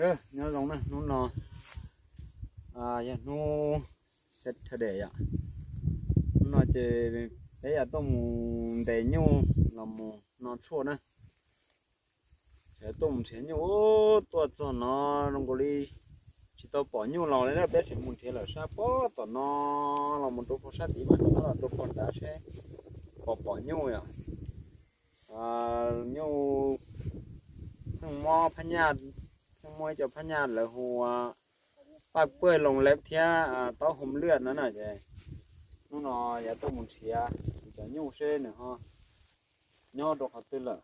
Nyob zoo na, hnub no yog hnub Saturday yom. Hnub no ces peb yuav tuaj mus ntes nyuj los mus hno tshuaj na. Tseem tuaj mus nrhiav nyuj, tuaj txog no zoo nkaus li tsis tau pom nyuj los li na, peb tseem mus nrhiav lawm sab pob tom no los mus rau pem sab tid mas rov qab los rau pem nrad seb pom pom nyuj yom. Nyuj pheej mob phab nyaj, pheej muaj ib co phab nyaj lawv hu ua paj puaj loo leb thiab taub hau lwj no na ces hnub no yuav tuaj mus nrhiav cov nyuj seb nws ho nyob rau qhov twg lawm.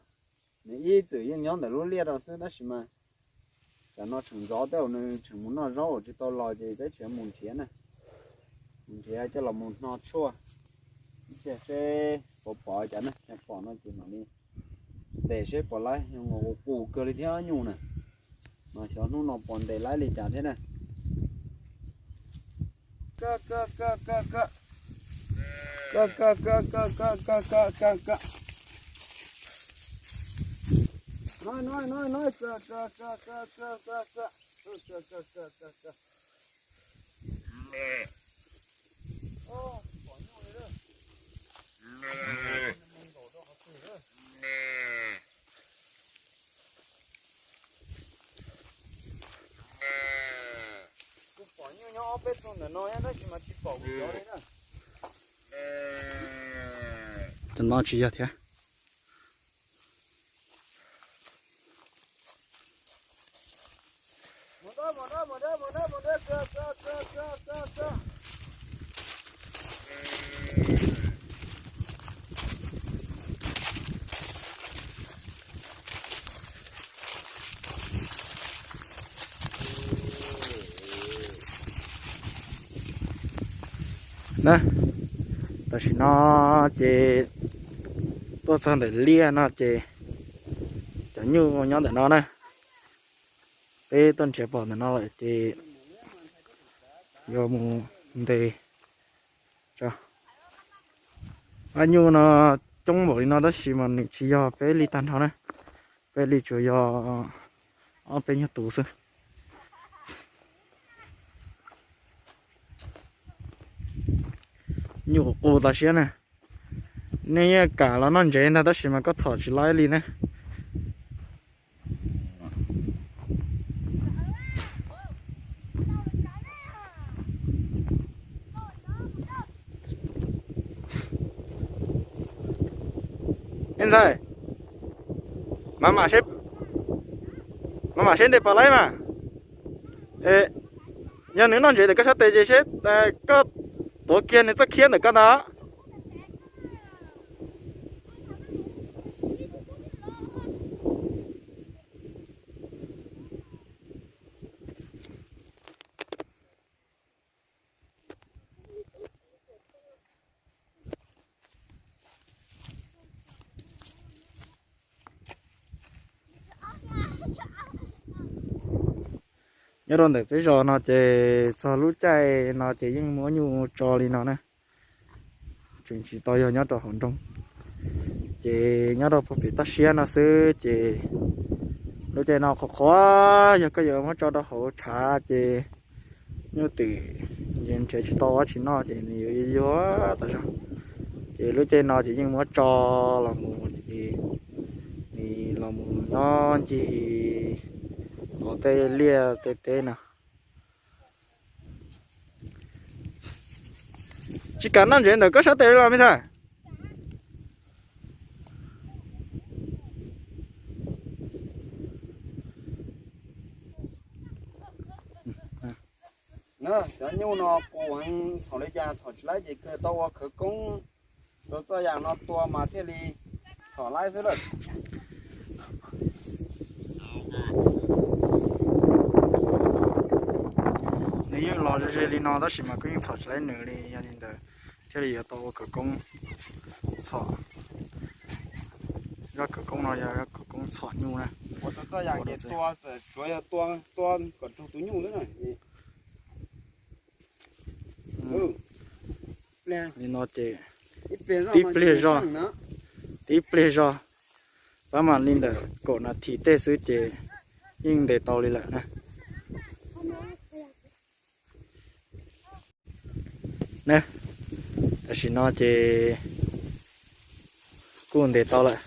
Nws ib txwm yeej nyob ntawm lub liaj no xwb tab sis mas tam no tseem ntxov tej zaum nws tseem mus noj zaub tsis tau los ces peb tseem mus nrhiav na. Mus nrhiav coj los mus hno tshuaj ib pliag seb puas pom cas na, yog pom no ces mam li ntes seb puas laib, qus qus kawg li thiab nyuj na. Mas xyov hnub no puas ntes laib li cas thiab na. Kuv pom nyuj nyob ob peb tug ntawm no tab sis mas tsis pom kuv cov li na. Cov no tsis yog thiab. Na, tam sim no ces tuaj txog ntawm liaj no ces cov nyuj nyob ntawm no na. Peb tuaj nrhiav pom ntawm no lawm ces yuav mus ntes tso. Nyuj no coob npaum li no tab sis mas nws tsis yog peb li tag nrho na, peb li tsuas yog ob peb nyuag tus xwb. Nyuj qus tas siab na. Nej yeej kam los noj ntsev ntag tab sis mas koj txhom tsis laib li na. Me ntxhais, mam mam seb ntes puas laib mas. Yog nws noj ntsev ntawm koj sab tes ces seb koj tuav kiag nws txoj khiab ntawm koj ntag. Nyob rau ntawm peb zos no ces txog lub caij no ces yeej muab nyuj tso li no na. Tseem tsis tau yog nyob rau hauv nroog, ces nyob rau puag pem toj siab no xwb ces lub caij no qhuav qhuav yog koj yuav muab tso rau hauv tshav ces nyuj twm nrhiav tsis tau dab tsi noj ces nws yuav yuag tas zog. Ces lub caij no ces yeej muab tso los mus ces nws los mus nyob ncig hauv tej liaj tej teb no. Tsis kam noj ntsev ntawm koj sab tes li los me ntxhais? Cov nyuj no qus heev, txhom li cas txhom tsis laib ces kawg tau ua khawv koob rau txoj yam no tua mas thiaj li txhom laib xwb lawm. Nws yeej los ze ze li no tab sis mas koj yeej txhom tsis laib nws li, yog li ntawd thiaj li yuav tau ua khawv koob txhom. Zaj khawv koob no yog zaj khawv koob txhom nyuj na. Ua tau txoj yam ces tua, tsuav yog tua, tua kom raug tus nyuj xwb na. Li no ces tib pliag zog, tib pliag zog, pab mas li ntawm kaum nas this tej xwb ces yeej ntes tau li lawm na. na. Tam sim no ces kuj ntes tau lawm,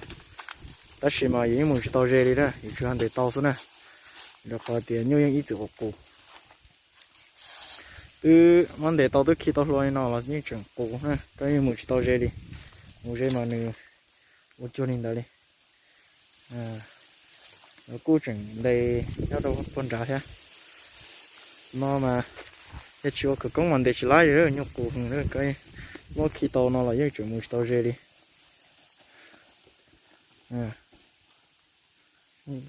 tab sis mas yus yeej mus tsis tau ze li na, yus tsuas ntes tau xwb na, rau qhov tias nyuj yeej ib txwm qus qus. Twb muab ntes tau twb khi tau hlua li no los yeej tseem qus na, koj yeej mus tsis tau ze li. Mus ze mas nws ua cuag li ntawd li. Kuj tseem ntes nyob rau puag nrad thiab. No mas yog tsis ua khawv koob mas ntes tsis laib li, nyuj qus heev, koj muab khi tau no los yeej tseem mus tsis tau ze li.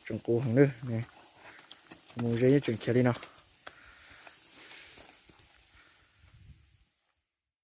Tseem qus heev, mus ze yeej tseem khiav li no.